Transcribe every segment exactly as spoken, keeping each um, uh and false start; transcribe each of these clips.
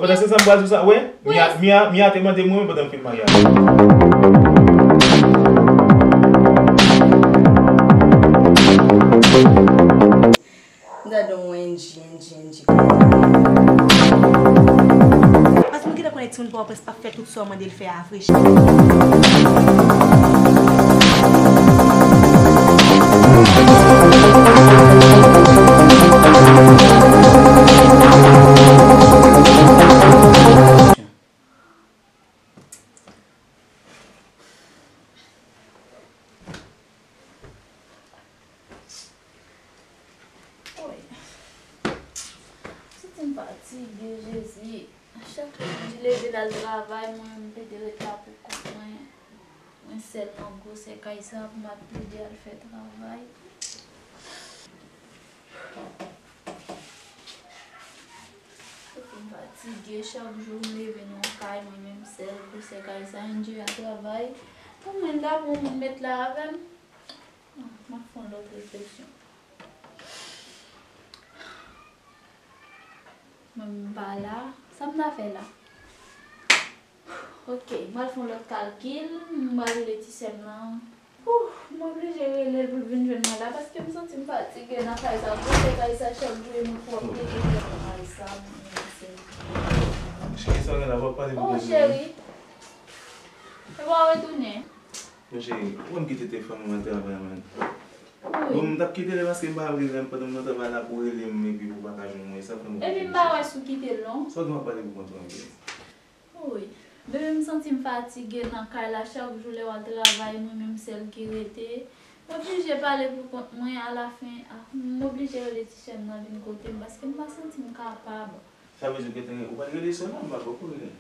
Pandan se tan m pral sou sa, wè, Mia, Mia, Mia te mande m wi pandan m fin maryaj. Gade yon N G, N G, N G. Paske mwen gentan konnen timoun pa w prèske p ap fè tout sa w mande l fè a vre. Woy. Santi m fatige, Jezi. Chak jou m di leve l al travay, mwen menm m plede ret la pou kont mwen. Mwen sèl nan gwosè kay sa pou m ap plede al fè travay. Santi m fatige, chak jou m leve nan kay, mwen menm sèl gwosè kay sa, N J al travay. Pou mwen, m ta pran moun met la avè m. Ah, m ap fè yon lòt refleksyon. Mwen menm m pa la. Sa m ta fè la? Ok, m pral fè yon lòt kalkil, m pral rele ti sè m nan. Ouh, m oblije rele l pou l vin jwenn mwen la, paske m santi m fatige nan kay sa. Gwosè kay sa, chak jou e mwen k ap plede fè travay sa, mwen menm sèl. Cheri, sa w gen la, w ap pale pou kont ou. Oh, cheri. E pa w retounen? Bon, cheri, ou konn kite telefòn mwen al travay, man. Wi. Bon, m t ap kite l paske m pa vle, lè m pandan m nan travay la pou w rele m epi pou w pa ka jwenn mwen, sa fè m oblije. Epi m pa wè si w kite l, non. Sa w gen w ap pale pou kont ou ankò? Wi. Bebe, m santi m fatige nan kay la chak jou lè w al travay, mwen menm sèl ki rete. M oblije pale pou kont mwen, alafen, ah, m oblije rele ti sè m nan vin kote m, paske m pa santi m kapab. Sa vle di w gentan, ou pa t rele sè w la, m pa t poko rele.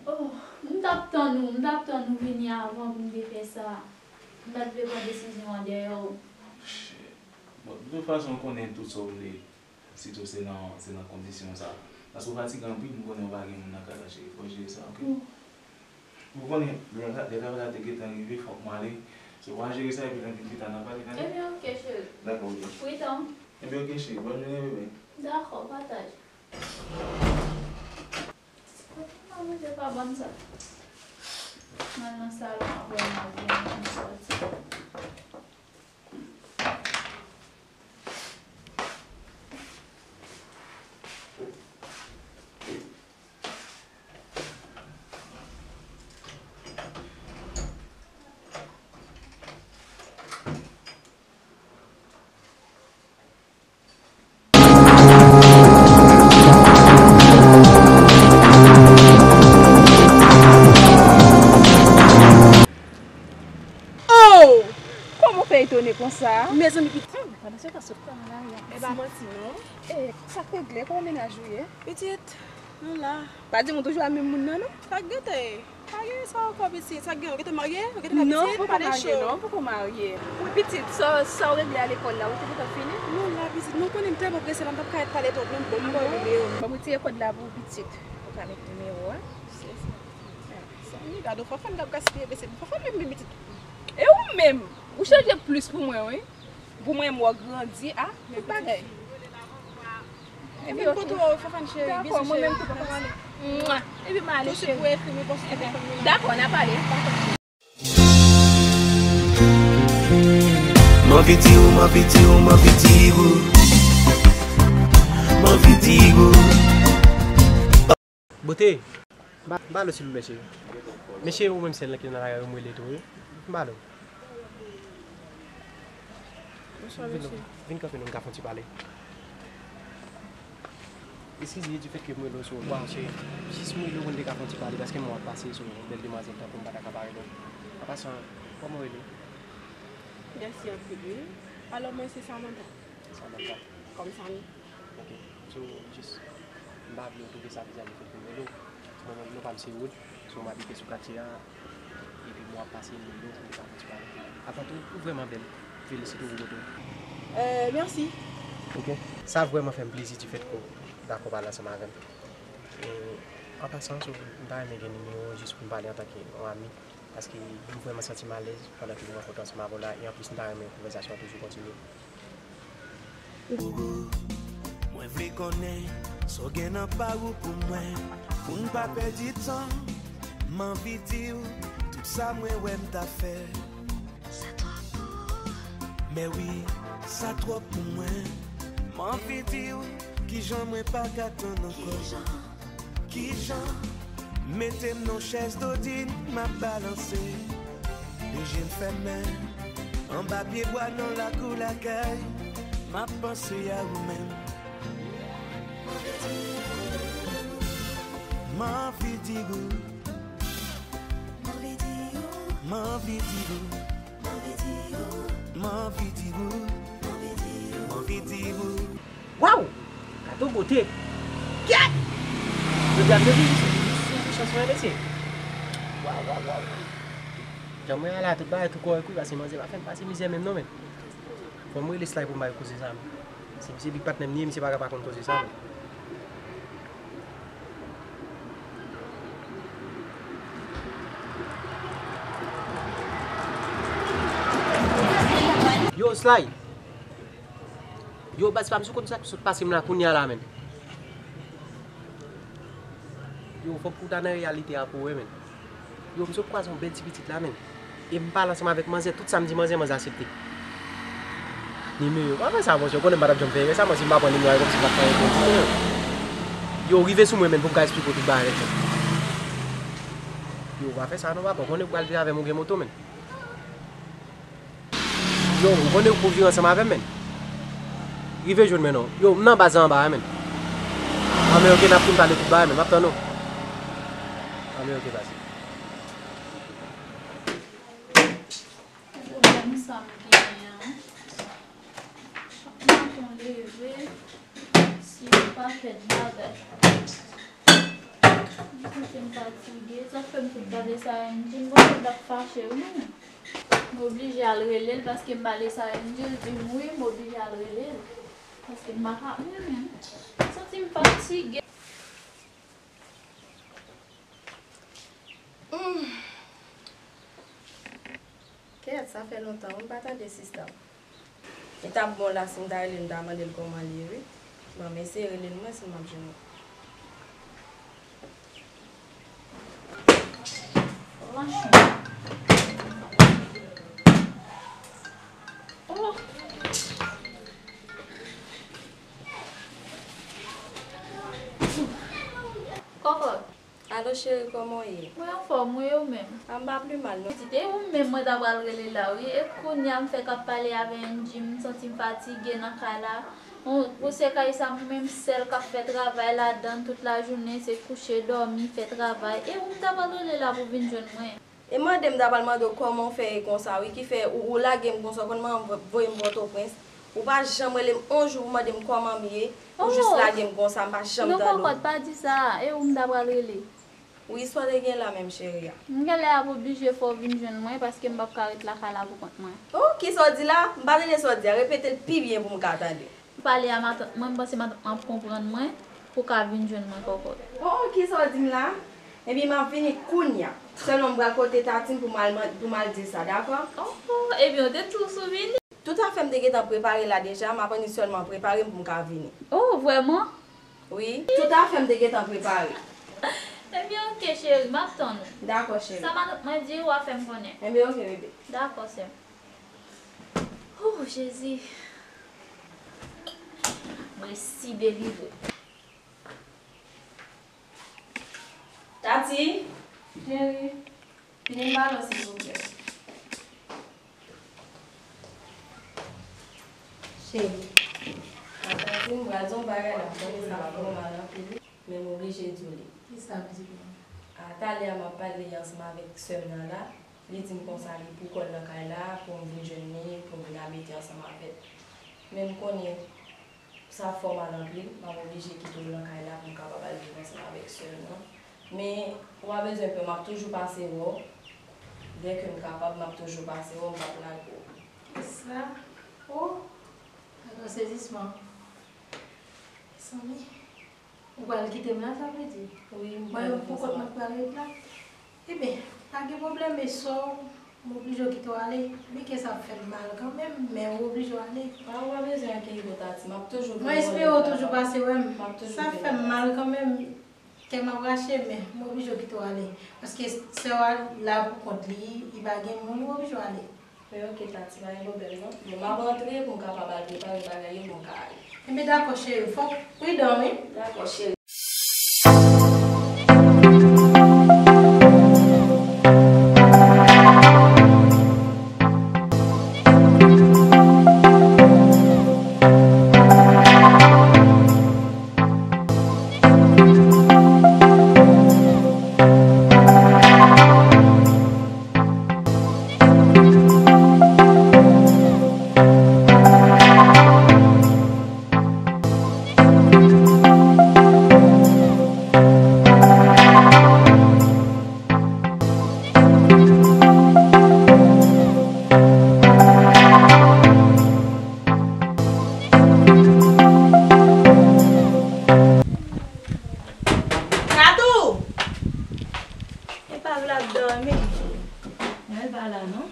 Oh, m t ap tann ou, m t ap tann ou vini avan pou m te fè sa. M pa t vle pran desizyon an dèyè w. Shit. Bon, de tout fason, ou konnen tout sa w vle. Sitou se nan, se nan kondisyon sa. Paske w fatige anpil, m konnen w pa gen moun nan kay la, cheri. Fò w jere sa, ok? Bon. Ou konnen, lè, lè travay la te gentan rive, fòk mwen ale. So, w a jere sa, epi lè m vin pita, n a pale, tande? Ebyen, ok, cheri. Dakò, ok. Pritan. Ebyen, ok, cheri. Bòn jounen, bebe. Dakò, pataj. Manje pa bann sa. M al nan salon apre m al gen yon sòti. Oh! Kòman w fè etone konsa? Mezanmi, pitit. Hmm, pandan se tan sot pa nan lari a. E pa manti, non. E, sa k regle? Kòman mennaj ou ye? Pitit, nou la. Pa di m ou toujou a menm moun nan, non? Sa k gentan ye? Pa gen sa ankò, pitit. Sa k gen? Ou gentan marye? Ou gentan gen pitit? Non, m poko marye, non, m poko marye. Wi, pitit, sa, sa w regle a lekòl la, ou te gentan fini? Nou la, pitit. Nou konnen m tèlman prese la, m p ap ka ret pale twòp, non, bon, m ba w nimewo m. Ban m retire kòd la pou ou, pitit. Ou ka met nimewo a. Se sa. Zanmi, gade yon fanfan k ap gaspiye, mesye. Fanfan menm, menm pitit. E ou menm? Ou chanje plis pou mwen, wi. Pou mwen, m wè w grandi, a, tout bagay. Epi, ok. Dakò, mwen menm tou, papa. Mwa. Epi, m ale, cheri. Dakò, n a pale. M anvi di w, m anvi di w, m anvi di w. M anvi di w. Bote, ba, ba lo silvouplè, cheri. Mesye, ou menm sèl la ki nan lari a, yo m rele tou, wi. Ba lo. Bonswa, mesye. Vin kanpe non, m ka fè yon ti pale. Eskize di fèt ke m rele w sou, waw, cheri. Jis m rele w pou n te ka fè yon ti pale, paske m wè w ap pase sou yon bèl demwazèl tankou m pa ta ka pa reponn. An pasan, kòman w rele? Mèsi anpil, wi. Alò, mwen se Samantha. Samantha. Kòm Samy. Ok. So, jis, m pa vle w twouve sa bizar lefètke m rele w. Mwen menm, non pa m se Wood. So, m abite sou katye a. Epi m wè w ap pase, m rele w pou m te ka fè yon ti pale. Avan tou, ou vrèman bèl. Felisite w pou bote w. Eh, mèsi. Ok. Sa vrèman fè m plezi difèt ke w dakò pale ansanm avè m. E, an pasan, so, m ta renmen gen nimewo w jis pou n pale antanke yon ami. Paske m vrèman santi m alèz pandan ke m rankontre ansanm avè w la, e anplis m ta renmen konvèsasyon an toujou kontinye. Mwen vle konnen sa w gen nan pa ou pou mwen. Pou n pa pèdi tan, m anvi di w tout sa mwen wè m ta fè. Sa twòp pou ou. Men wi, sa twòp pou mwen. M anvi di w kijan mwen pa ka tann ankò. Kijan? Kijan? Mete m nan chèz dodin, m ap balanse. De je m fèmen, anba pye bwa nan lakou lakay, m ap panse a ou menm. M anvi di ou. M anvi di ou. M anvi di ou. M anvi di ou. M anvi di ou. M anvi di ou. Waw! Gade yon bote! Kèt! Jodi a, mesye, mesye, mesye, chans mwen, mesye. Waw, waw, waw, waw. Jan mwen ala, tout bagay tou kòrèk, wi, pase manzè pa fè m pase mizè menm non, men. Fò m rele Sly pou m bay koze sa, men. Se misye big patnè m li ye, misye pa ka pa konn koze sa, men. Yo, Sly! Yo, baz, pa m sou konn sa k sot pase m la kounye a la, menn. Yo, fòk ou ta nan reyalite a pou w wè, menn. Yo, m sot kwaze yon bèl ti pitit la, menn. E m pale ansanm avèk manzè, tout sa m di manzè, manzè aksepte. Nimewo, pa fè sa, monchè, ou konnen m pa t ap janm fè erè sa, mwen, si m pa pran nimewo a, e kòmsi m pa t fè erè. Yo, rive sou mwen, menn, pou m ka eksplike w tout bagay, menn. Yo, pa fè sa non, papa, ou konnen ou pral viv avè m, ou gen moto, menn. Yo, ou konnen ou pou vire ansanm avè m, menn. Rive jwenn mwen non. Yo, m nan baz la anba a, menn. Anben, oke, n ap fin pale tout bagay, menn. M ap tann ou. Anben, oke, baz. Pwoblèm sa m genyen an. Chak maten w leve, se yon pakèt bagay. M santi m fatige, sa fè m fout pale sa Angie, m panse l ap fache wi. M oblije al rele l paske m pale sa Angie, l di m wi, m oblije al rele l. Paske m pa ka, m santi m fatige. Hmm. Kèt, sa fè lontan wi m pa tande sista m. Li t ap bon la si m ta rele l, m ta mande l kòman l ye wi. Bon, m eseye rele l mwen si m ap jwenn li. Franchman. Oh. Kòkòt. Alo cheri, kòman w ye? Mwen anfòm wi, e ou menm? A, m pa pi mal non. Pitit, e ou menm mwen ta pral rele la wi. E kounye a m fèk ap pale avè Angie, m santi m fatige nan kay la. Yon gwosè kay sa, mwen menm sèl k ap fè travay ladan l tout lajounen, se kouche, dòmi, fè travay. E ou m ta pral rele la pou w vin jwenn mwen. E mande m ta pral mande w kòman w fè ye konsa wi, ki fè ou, ou lage m konsa, w konn manman m voye m Pòtoprens. Ou pa janm rele m yon jou pou mande m kòman m ye, ou jis lage m konsa, m pa janm tande w. Non, Kòkòt, pa di sa, e ou m ta pral rele. Wi, sa w te gen la menm, cheri a? M genlè ap oblije fè w vin jwenn mwen, paske m p ap ka ret lakay la pou kont mwen. Oh, kisa w di la? M pa tande sa w di a, repete l pi byen pou m ka tande. M pale a matant mwen, m panse matant mwen ap konprann mwen, pou w ka vin jwenn mwen, Kòkòt. Oh, kisa w di m la? Ebyen, m ap vini kounye a. Sèlman m pral kote Tatin pou m al man-, pou m al di l sa, dakò? Oh, ebyen, w te tou sou vini? Tout afè m te gentan prepare la deja, m ap annik sèlman prepare m pou m ka vini. Oh, vrèman? Wi, tout afè m te gentan prepare. Ebyen, oke, cheri, m ap tann ou. Dakò, cheri. Sa matant mwen di, w a fè m konnen. Ebyen, oke, bebe. Dakò, sè m. Oh, Jezi. Mwen si delivre. Tati! Cheri. Vini m pale w, silvouplè. Cheri. Tati, m pral di w yon bagay la, m konnen sa fè w mal anpil, wi, men m oblije di w li. Kisa w di m? A, talè a m ap pale ansanm avèk sè m nan la, li di m konsa li pou kò l nan kay la, pou m vin jwenn li, pou m vin abite ansanm avè l. Men m konnen sa fè w mal anpil, m ap oblije kite w nan kay la pou m kapab al viv ansanm avèk sè m nan. Men, ou pa bezwen pè, m ap toujou pase wè w. Dèke m kapab, m ap toujou pase wè w, m p ap lage w. Sa? Oh! Gade yon sezisman. Mezanmi. Ou pral kite m la, sa vle di? Wi, m pral kite w. Mwen menm pou kont mwen k pral ret la? Ebyen, pa gen pwoblèm, men sè w, M oblije w kite w ale. Bike sa ap fè m mal kanmenm, men w oblije w ale. Pa, ou pa bezwen enkyete w, Tati. M ap toujou vin wè w. Mwen espere w toujou pase wè m. M ap toujou vin wè w. Sa fè m mal kanmenm. Kè m ap rache, men m oblije w kite w ale. Paske sè w a la pou kont li, li pa gen moun, ou oblije w ale. Men oke, Tati, pa gen pwoblèm non. Bon, m ap rantre pou m kapab al prepare bagay yo pou m ka ale. Enben, dakò, cheri. Fòk pridan, wi. Dakò, cheri. Tatou! E pa vle ap dòmi. Mwen pa la non.